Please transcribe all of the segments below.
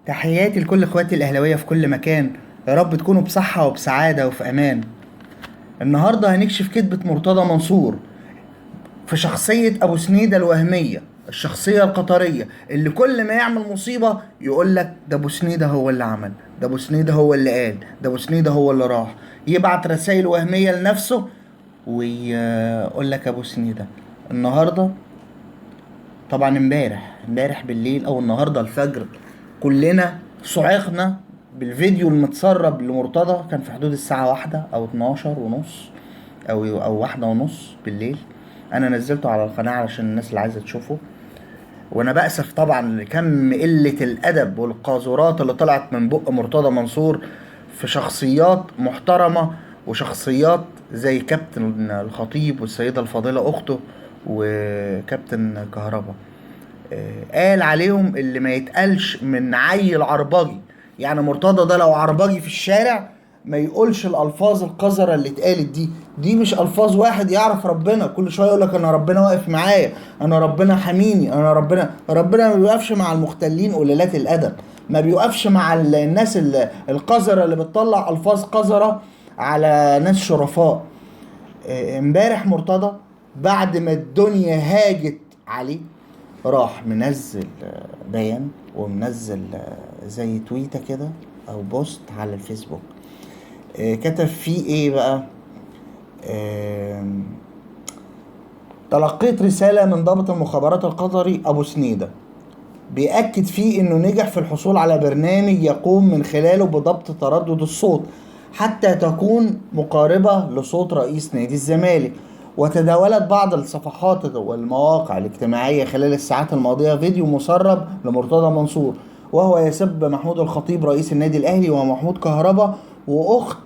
تحياتي لكل اخواتي الاهلاوية في كل مكان، يا رب تكونوا بصحة وبسعاده وفي امان. النهارده هنكشف كذبه مرتضى منصور في شخصية ابو سنيده الوهمية، الشخصية القطرية اللي كل ما يعمل مصيبة يقول لك ده ابو سنيده هو اللي عمل، ده ابو سنيده هو اللي قال، ده ابو سنيده هو اللي راح، يبعت رسائل وهمية لنفسه ويقول لك ابو سنيده. النهارده طبعا امبارح بالليل او النهارده الفجر كلنا صعقنا بالفيديو المتسرب لمرتضى، كان في حدود الساعة 1 أو 12:30 أو 1:30 بالليل. أنا نزلته على القناة علشان الناس اللي عايزة تشوفه، وأنا بأسف طبعا لكم قلة الأدب والقاذورات اللي طلعت من بق مرتضى منصور في شخصيات محترمة وشخصيات زي كابتن الخطيب والسيدة الفاضلة أخته وكابتن كهربا. قال عليهم اللي ما يتقالش من عيل عربجي، يعني مرتضى ده لو عربجي في الشارع ما يقولش الألفاظ القذرة اللي اتقالت دي. دي مش ألفاظ واحد يعرف ربنا، كل شوية يقولك أنا ربنا واقف معايا، أنا ربنا حميني، أنا ربنا ما بيوقفش مع المختلين قلالات الأدب، ما بيوقفش مع الناس القذرة اللي بتطلع ألفاظ قذرة على ناس شرفاء. امبارح مرتضى بعد ما الدنيا هاجت عليه راح منزل بيان ومنزل زي تويتة كده او بوست على الفيسبوك، كتب فيه ايه بقى؟ تلقيت رسالة من ضابط المخابرات القطري ابو سنيدة بيأكد فيه انه نجح في الحصول على برنامج يقوم من خلاله بضبط تردد الصوت حتى تكون مقاربة لصوت رئيس نادي الزمالك. وتداولت بعض الصفحات والمواقع الاجتماعية خلال الساعات الماضية فيديو مسرب لمرتضى منصور وهو يسب محمود الخطيب رئيس النادي الأهلي ومحمود كهربا وأخت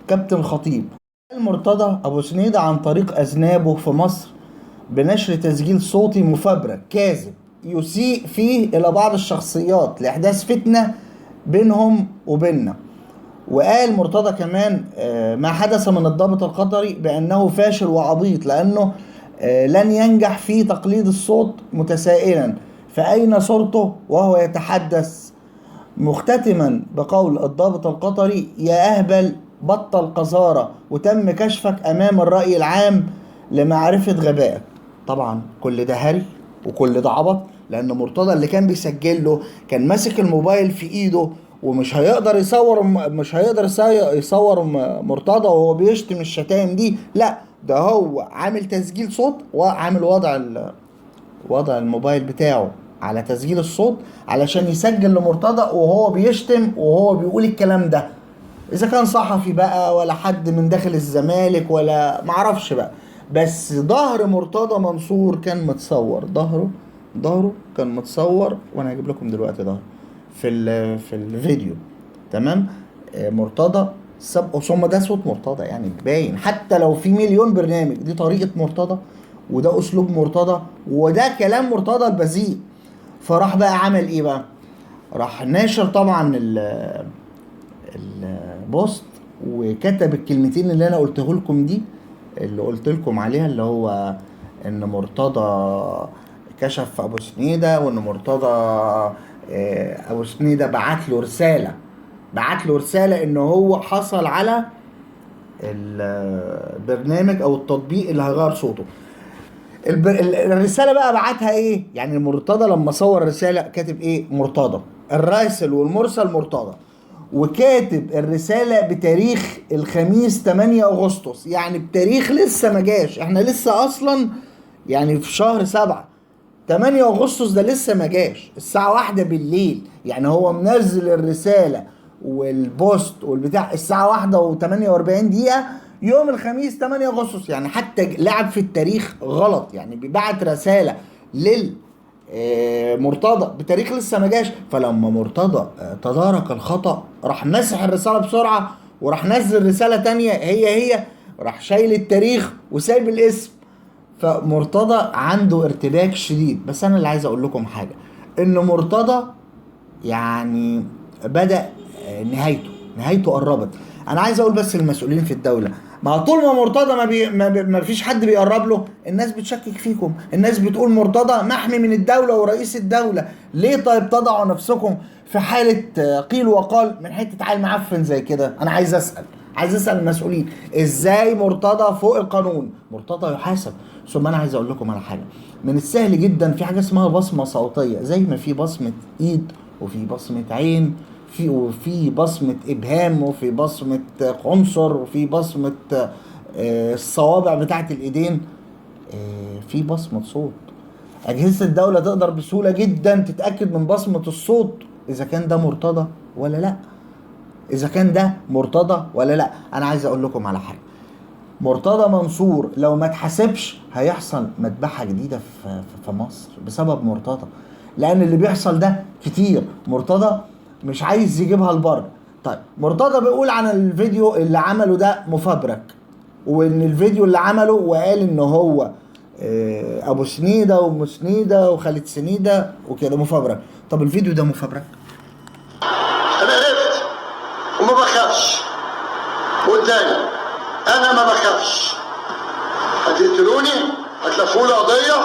كابتن الخطيب. مرتضى أبو سنيدة عن طريق أذنابه في مصر بنشر تسجيل صوتي مفبرك كاذب يسيء فيه إلى بعض الشخصيات لإحداث فتنة بينهم وبيننا. وقال مرتضى كمان ما حدث من الضابط القطري بأنه فاشل وعبيط لأنه لن ينجح في تقليد الصوت، متسائلا فأين صورته وهو يتحدث، مختتما بقول الضابط القطري يا أهبل بطل قذارة وتم كشفك أمام الرأي العام لمعرفة غبائك. طبعا كل ده هري وكل ده عبط، لأن مرتضى اللي كان بيسجل له كان ماسك الموبايل في إيده ومش هيقدر يصور، مش هيقدر يصور مرتضى وهو بيشتم الشتايم دي، لا ده هو عامل تسجيل صوت وعامل وضع الموبايل بتاعه على تسجيل الصوت علشان يسجل لمرتضى وهو بيشتم وهو بيقول الكلام ده، اذا كان صحفي بقى ولا حد من داخل الزمالك ولا معرفش بقى. بس ظهر مرتضى منصور كان متصور، ظهره كان متصور، وانا هجيب لكم دلوقتي ظهره في الفيديو. تمام. مرتضى سب، ثم ده صوت مرتضى يعني باين، حتى لو في مليون برنامج دي طريقة مرتضى وده اسلوب مرتضى وده كلام مرتضى البذيء. فراح بقى عمل ايه بقى؟ راح ناشر طبعا البوست وكتب الكلمتين اللي انا قلته لكم دي، اللي قلت لكم عليها، اللي هو ان مرتضى كشف ابو سنيدة، وان مرتضى ابو سنيدة بعت له رسالة ان هو حصل على البرنامج او التطبيق اللي هيغير صوته. الرسالة بقى بعتها ايه؟ يعني مرتضى لما صور رسالة كاتب ايه؟ مرتضى، الراسل والمرسل مرتضى، وكاتب الرسالة بتاريخ الخميس 8 اغسطس، يعني بتاريخ لسه ما جاش، احنا لسه اصلا يعني في شهر 7، 8 اغسطس ده لسه ما جاش، الساعة 1 بالليل، يعني هو منزل الرسالة والبوست والبتاع الساعة 1:48 يوم الخميس 8 اغسطس، يعني حتى لعب في التاريخ غلط، يعني بيبعت رسالة لل مرتضى بتاريخ لسه ما جاش. فلما مرتضى تدارك الخطأ راح مسح الرسالة بسرعة وراح نزل رسالة تانية هي راح شايل التاريخ وسايب الاسم. فمرتضى عنده ارتباك شديد. بس انا اللي عايز اقول لكم حاجة، ان مرتضى يعني بدأ نهايته قربت. انا عايز اقول بس للمسؤولين في الدولة، ما طول ما مرتضى ما فيش حد بيقرب له، الناس بتشكك فيكم، الناس بتقول مرتضى محمي من الدولة ورئيس الدولة. ليه طيب تضعوا نفسكم في حالة قيل وقال من حتة عيل معفن زي كده؟ انا عايز اسأل، عايز اسأل المسؤولين، ازاي مرتضى فوق القانون؟ مرتضى يحاسب. ثم انا عايز اقول لكم على حاجة، من السهل جدا في حاجة اسمها بصمة صوتية، زي ما في بصمة ايد وفي بصمة عين، وفي بصمة إبهام، وفي بصمة عنصر، وفي بصمة الصوابع بتاعت الإيدين، في بصمة صوت. أجهزة الدولة تقدر بسهولة جدا تتأكد من بصمة الصوت إذا كان ده مرتضى ولا لأ، إذا كان ده مرتضى ولا لأ. أنا عايز أقول لكم على حاجة، مرتضى منصور لو ما اتحاسبش هيحصل مذبحة جديدة في مصر بسبب مرتضى، لأن اللي بيحصل ده كتير. مرتضى مش عايز يجيبها لبره. طيب مرتضى بيقول عن الفيديو اللي عمله ده مفبرك، وان الفيديو اللي عمله وقال ان هو ابو سنيده وام سنيده وخالد سنيده وكده مفبرك. طب الفيديو ده مفبرك؟ انا عرفت وما بخافش، والتاني انا ما بخافش، هتقتلوني هتلفوا لي قضية،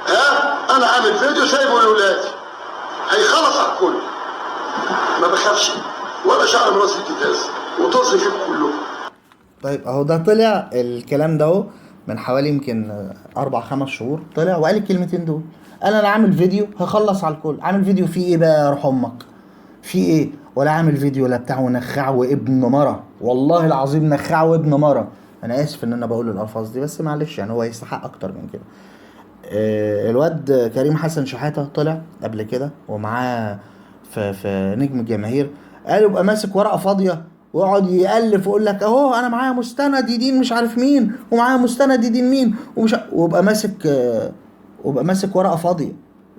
ها انا عامل فيديو سايبه لاولادي هيخلص على الكل، ما بخافش ولا شعر من راسي تتهز وتصل فيكم كلكم. طيب اهو ده طلع الكلام ده اهو من حوالي يمكن 4-5 شهور، طلع وقال الكلمتين دول، قال انا عامل فيديو هخلص على الكل. عامل فيديو فيه ايه بقى يا روح امك؟ فيه ايه؟ ولا عامل فيديو لا بتاع ونخع وابن مرة، والله العظيم نخع وابن مرة. انا اسف ان انا بقول الالفاظ دي بس معلش، يعني هو يستحق اكتر من كده. الواد كريم حسن شحاته طلع قبل كده ومعاه في نجم الجماهير، قال يبقى ماسك ورقة فاضية ويقعد يالف ويقول لك اهو انا معايا مستند يدين مش عارف مين، ومعايا مستند يدين مين، ومش ويبقى ماسك ورقة فاضية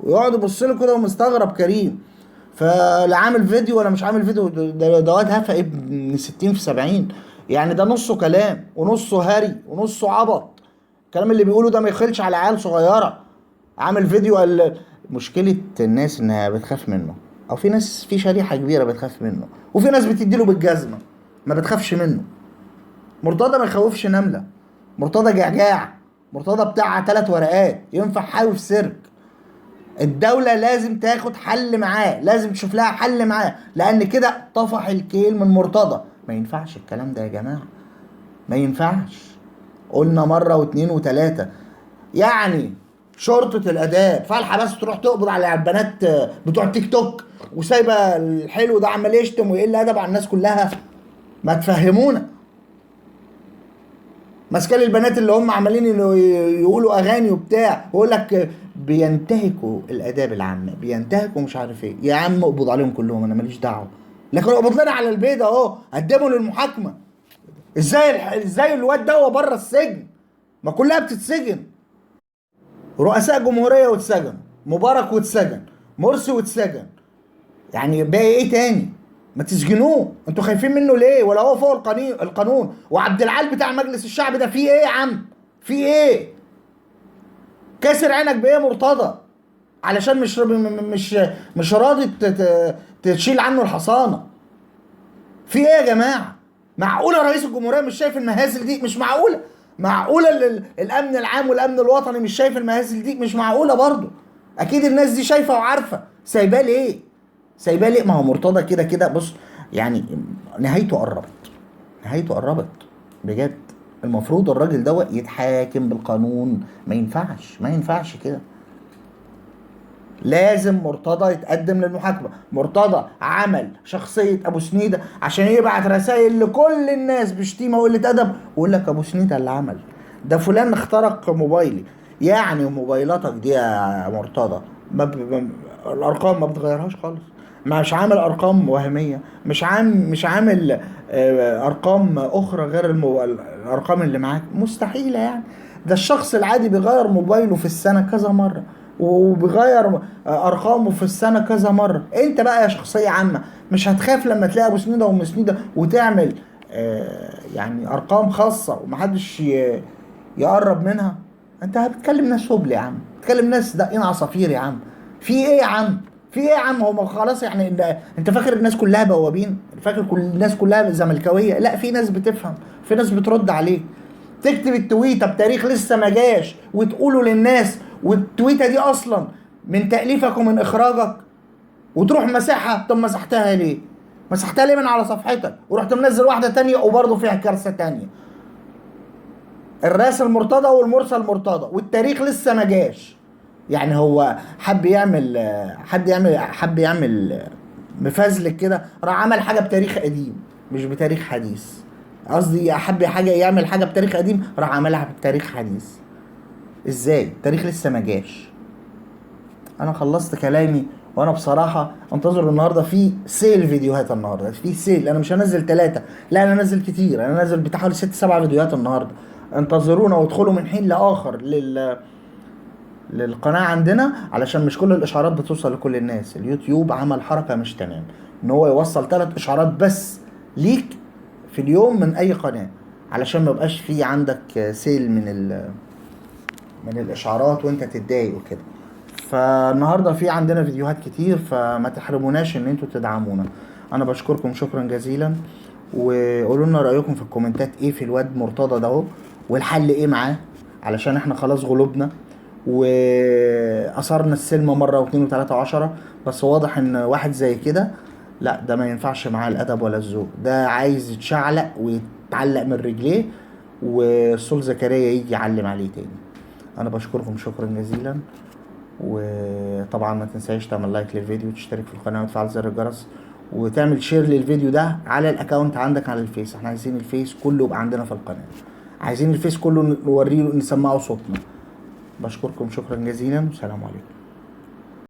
ويقعد يبص له كده ومستغرب كريم. فلا عامل فيديو ولا مش عامل فيديو، ده واد هفا ابن 60 في 70، يعني ده نصه كلام ونصه هري ونصه عبط. الكلام اللي بيقوله ده ما يخلش على عيال صغيرة. عامل فيديو قال مشكلة الناس انها بتخاف منه، او في ناس في شريحة كبيرة بتخاف منه، وفي ناس بتديله بالجزمه ما بتخافش منه. مرتضى ما يخوفش نملة، مرتضى جعجاع، مرتضى بتاع 3 ورقات ينفع حاوي في سيرك. الدولة لازم تاخد حل معاه، لازم تشوف لها حل معاه، لان كده طفح الكيل من مرتضى. ما ينفعش الكلام ده يا جماعة، ما ينفعش. قلنا مرة و2 و3، يعني شرطة الآداب فالحة بس تروح تقبض على البنات بتوع تيك توك وسايبة الحلو ده عمال يشتم ويقل أدب على الناس كلها. ما تفهمونا، ماسكال البنات اللي هم عمالين يقولوا أغاني وبتاع ويقول لك بينتهكوا الآداب العامة، بينتهكوا مش عارف إيه. يا عم اقبض عليهم كلهم، أنا ماليش دعوة، لكن اقبض لنا على البيض أهو، قدموا للمحاكمة. ازاي الواد ده هو بره السجن؟ ما كلها بتتسجن، رؤساء جمهورية واتسجن، مبارك واتسجن، مرسي واتسجن، يعني باقي ايه تاني؟ ما تسجنوه، انتوا خايفين منه ليه؟ ولا هو فوق القانون؟ وعبد العال بتاع مجلس الشعب ده فيه ايه يا عم؟ فيه ايه؟ كاسر عينك بايه مرتضى؟ علشان مش راضي تشيل عنه الحصانة. في ايه يا جماعة؟ معقولة رئيس الجمهورية مش شايف المهازل دي؟ مش معقولة. معقولة الأمن العام والأمن الوطني مش شايف المهازل دي؟ مش معقولة برضو. أكيد الناس دي شايفة وعارفة، سايباه ليه؟ سايباه ليه؟ ما هو مرتضى كده كده بص، يعني نهايته قربت، نهايته قربت بجد. المفروض الراجل ده يتحاكم بالقانون، ما ينفعش، ما ينفعش كده. لازم مرتضى يتقدم للمحاكمة. مرتضى عمل شخصية أبو سنيدة عشان يبعت رسائل لكل الناس بشتيمة وقلة أدب ويقول لك أبو سنيدة اللي عمل ده، فلان اخترق موبايلي. يعني موبايلاتك دي يا مرتضى ما الأرقام ما بتغيرهاش خالص، مش عامل أرقام وهمية، مش عامل أرقام أخرى غير الأرقام اللي معاك، مستحيلة. يعني ده الشخص العادي بيغير موبايله في السنة كذا مرة، وبيغير ارقامه في السنة كذا مرة. انت بقى يا شخصية عامة مش هتخاف لما تلاقي ابو سنيده وام سنيده وتعمل يعني ارقام خاصة ومحدش يقرب منها؟ انت بتكلم ناس هبل يا عم، بتكلم ناس دقين عصافير يا عم. في ايه يا عم؟ في في ايه يا عم؟ هو خلاص يعني انت فاكر الناس كلها بوابين؟ فاكر كل الناس كلها زملكاويه؟ لا، في ناس بتفهم، في ناس بترد عليك. تكتب التويته بتاريخ لسه ما جاش وتقوله للناس، والتويته دي اصلا من تاليفك ومن اخراجك، وتروح مسحها. طب مسحتها ليه؟ مسحتها ليه من على صفحتك ورحت منزل واحدة تانية وبرضه فيها كارثة تانية؟ الراسل مرتضى والمرسل مرتضى والتاريخ لسه ما جاش. يعني هو حب يعمل، حب يعمل مفزلك كده، راح عمل حاجة بتاريخ قديم مش بتاريخ حديث. قصدي حب حاجة يعمل حاجة بتاريخ قديم، راح عملها بتاريخ حديث. ازاي؟ التاريخ لسه ما جاش. انا خلصت كلامي، وانا بصراحة انتظر النهارده في سيل فيديوهات. النهارده في سيل، انا مش هنزل 3، لا انا هنزل كتير، انا هنزل بتاع حوالي 6 7 فيديوهات النهارده. انتظرونا وادخلوا من حين لاخر للقناة عندنا، علشان مش كل الاشعارات بتوصل لكل الناس. اليوتيوب عمل حركة مش تمام، ان هو يوصل 3 اشعارات بس ليك في اليوم من اي قناة، علشان ما يبقاش في عندك سيل من الاشعارات وانت تتضايق وكده. فالنهارده في عندنا فيديوهات كتير، فما تحرموناش ان انتوا تدعمونا. انا بشكركم شكرا جزيلا، وقولوا لنا رايكم في الكومنتات ايه في الواد مرتضى ده اهو، والحل ايه معاه، علشان احنا خلاص غلوبنا واثرنا السلم مرة واثنين وثلاثة وعشرة. بس واضح ان واحد زي كده لا، ده ما ينفعش معاه الادب ولا الذوق، ده عايز يتشعلق ويتعلق من رجليه، والسول زكريا يجي يعلم عليه تاني. انا بشكركم شكرا جزيلا، وطبعا ما تنساش تعمل like للفيديو وتشترك في القناة وتفعل زر الجرس وتعمل share للفيديو ده على ال account عندك على الفيس. احنا عايزين الفيس كله يبقى عندنا في القناة، عايزين الفيس كله نوريه نسمعه صوتنا. بشكركم شكرا جزيلا، والسلام عليكم.